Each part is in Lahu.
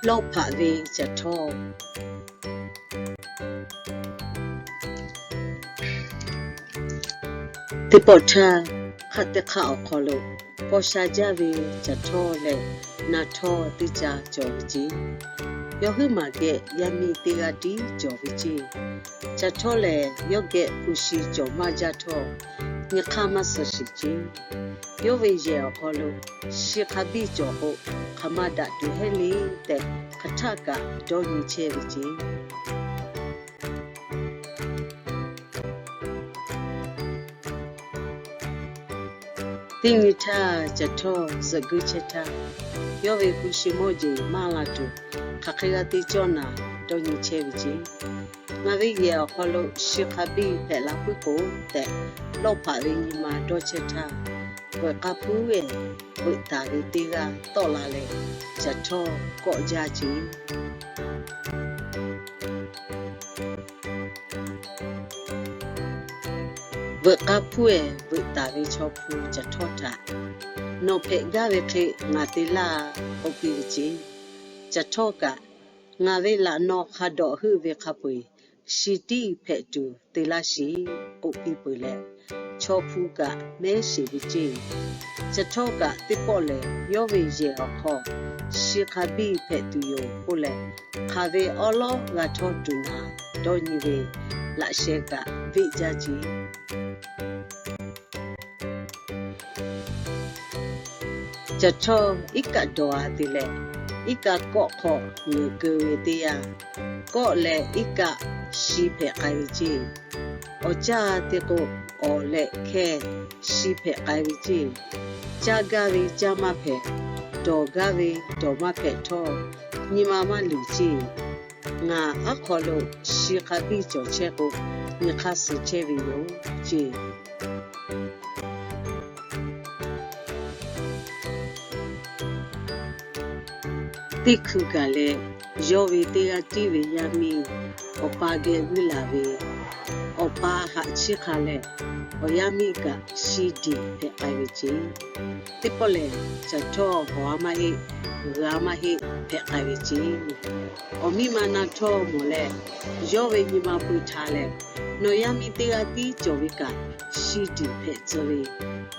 Lawˇ hpaꞈ ve caˬ htawˇ. Teˇ pawˆ htaˇ, hk'aˆ teˇ hk'aˆ awˬ hk'aw lo paw sha jaˇ ve caˬ htawˇ leh naˬ htawˇ teˇ ca cawˬ ve ceˇ. Yawˇ huiˉ maˬ geh yaˇ miˇ teˇ g'aˇ tiˉ cawˬ ve ceˇ. Caˬ htawˇ lehˬ, yawˇ geh hpu shi cawˬ maˇ jaˇ htawˇ, nyi hk'aˇ maˇ suh sheˍ ceˇ. Yawˇ ve yehˬ awˬ hk'aw lo shi hk'a biˇ cawˬ k'o, hk'aˬ ma daꞈ tuˬ heˆ le tehꞈ, hk'aˬ htaˆ kaꞈ dawˇ nyi chehˇ ve ceˇ. Teˇ nyi htaˇ, caˬ htawˇ zuhꞈ guiˇ chehˇ htaˇ, yawˇ ve hpu shi mawˇ jeˬ maˇ la tuˬ, hk'aˬ hk'e g'a te cawˇ naˍ dawˇ nyi chehˇ ve ceˇ. Ngaˬ ve yehˬ awˬ hk'aw lo shi hk'a biˇ hpehꞈ la puiˉ k'o tehꞈ, lawˇ hpaꞈ ve nyi ma dawˇ chehˇ htaˇ, veuꞈ k'a hpuˇ ehˍ veuꞈ taˍ ve teˇ g'aˇ tawˆ la leh, caˬ htawˇ kawˆ jaˇ ceˇ. Veuꞈ k'a hpuˇ ehˍ veuꞈ taˍ ve chaw hpu caˬ htawˇ htaꞈ, Nawˬ hpehꞈ gaˇ ve hk'e ngaˬ te laˇ, k'oˆ piˇ ve ceˇ. Caˬ htawˇ kaꞈ, Ngaˬ ve laꞈ naw hk'a dawꞈ heuˆ ve hk'a peu-eˬ shi tiˉ hpehꞈ tuˬ te laˇ sheˍ, k'oˆ piˇ peuˬ leh, chaw hpu kaꞈ mehˉ sheˍ ve ceˇ. Caˬ htawˇ kaꞈ teˇ pawˆ lehˬ, yawˇ ve yehˬ awˬ hk'aw shi hk'a biˇ hpehꞈ tuˬ yoˬ k'oˆ leh, hk'aˬ ve awˉ lawˉ g'a htawˇ tuˬ naˍ dawˇ nyi ve laꞈ sheh kaꞈ veˆ jaˇ ceˇ. Caˬ htawˇ iˉ kaˆ dawˬ-a te leh, iˉ kaˆ kawˆ hk'aw ngeuˍ keu ve teˇ yanˇ, kawˆ leh iˉ kaˆ shi hpehꞈ k'ai ve ceˇ. Awˬ caˇ te k'o, awˬ leh hkehˇ shi hpehꞈ k'ai ve ceˇ. Caˇ gaˇ ve caˇ maˇ hpehꞈ, dawˬ gaˇ ve dawˬ maˇ hpehꞈ htawˇ, nyi ma maˇ luˬ ceˇ. Ngaˬ aˉ hk'aw lo shi hk'a biˇ cawˬ chehˇ k'o, nyi hk'aˇ suh chehˇ ve yoˬ ceˇ. Teˇ hkui gaˬ leh, yawˇ ve teˇ g'aˇ tiˉ ve yaˇ miˇ awˬ pa geh g'uiˇ laˬ ve, awˬ pa haꞈ chiˇ hk'a leh, awˬ yaˇ miˇ kaꞈ shi diˬ hpehꞈ k'ai ve ceˇ. Teˇ pawˆ lehˬ, caˬ htawˇ hawˬ-a maˇ heˆ, g'uiˬ-a maˇ heˆ hpehꞈ k'ai ve ceˇ. Awˬ miˇ ma na htawˇ mawˬ leh, yawˇ ve nyi ma peu htaꞈ leh, Nawˬ yaˇ miˇ teˇ g'aˇ tiˉ cawˬ ve kaꞈ, shi diˬ hpehꞈ tcuh ve,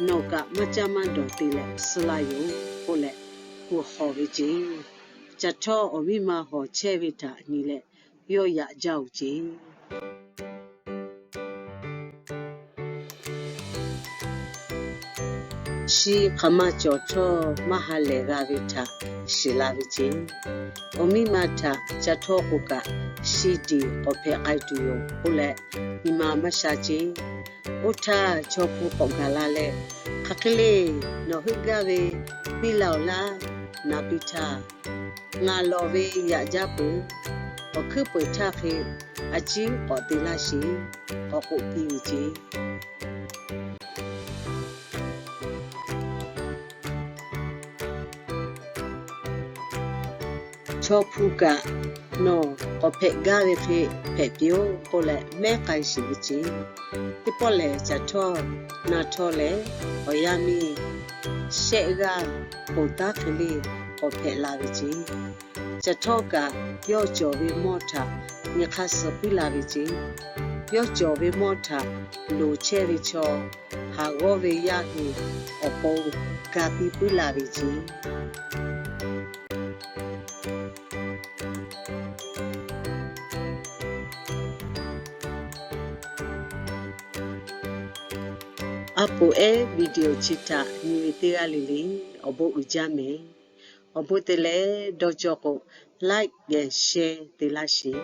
nawˬ kaꞈ maˇ caˇ maˇ dawˬ te leh suh laˇ yoˬ k'oˆ leh, kuˬ hawˬ ve ceˇ. Caˬ htawˇ awˬ miˇ ma hawˬ chehˇ ve htaꞈ nyi leh, yawˇ yaꞈ jaˇ-oˬ ceˇ. Shi hk'aˬ ma cawˬ htawˇ maˇ ha lehˬ g'a ve htaꞈ shiˍ la ve ceˇ. Awˬ miˇ ma htaꞈ caˬ htawˇ k'o kaꞈ, shi diˬ k'awꞈ hpehꞈ k'ai tuˬ yoˬ k'oˆ leh, nyi ma maˇ sha ceˇ. Oˇ htaˇ chaw hpu k'awꞈ gaˬ la leh, Hk'aˬ hk'e le, nawˬ heuˆ gaˇ ve piˇ la-oˬ laˇ. Na piˇ htaˇ, Ngaˬ lawˬ ve yaꞈ jaˇ peuˬ. Awˬ hkuiˉ peuˬ htaˇ hk'e a ciˉ k'awꞈ te laˇ sheˍ, k'awꞈ k'oˆ piˇ ve ceˇ. Chaw hpu kaꞈ, Nawˬ k'awꞈ hpehꞈ gaˇ ve hk'e hpehꞈ piˇ-oˆ k'oˆ leh mehˉ k'ai sheˍ ve ceˇ. Teˇ pawˆ lehˬ, caˬ htawˇ na htawˇ leh awˬ yaˇ miˇ shehˆ g'aˇ ponˬ taˉ hk'e le k'awꞈ hpehꞈ la ve ceˇ. Caˬ htawˇ kaꞈ yawˇ cawˬ ve mawˇ htaꞈ nyi hk'aˇ suh puiˉ la ve ceˇ. Yawˇ cawˬ ve mawˇ htaꞈ loˍ chehˇ ve chaw haˍ g'awˇ ve yaˇ hui awˬ pon ga piˇ puiˉ la ve ceˇ. A poˍ ehˉ video chi htaꞈ nyi ve teˇ g'aˇ le le awˬ bon uiˍ jaˇ mehˍ. Awˬ bon te leh dawˇ cawˇ k'o, like geh share te laˇ sheˍ.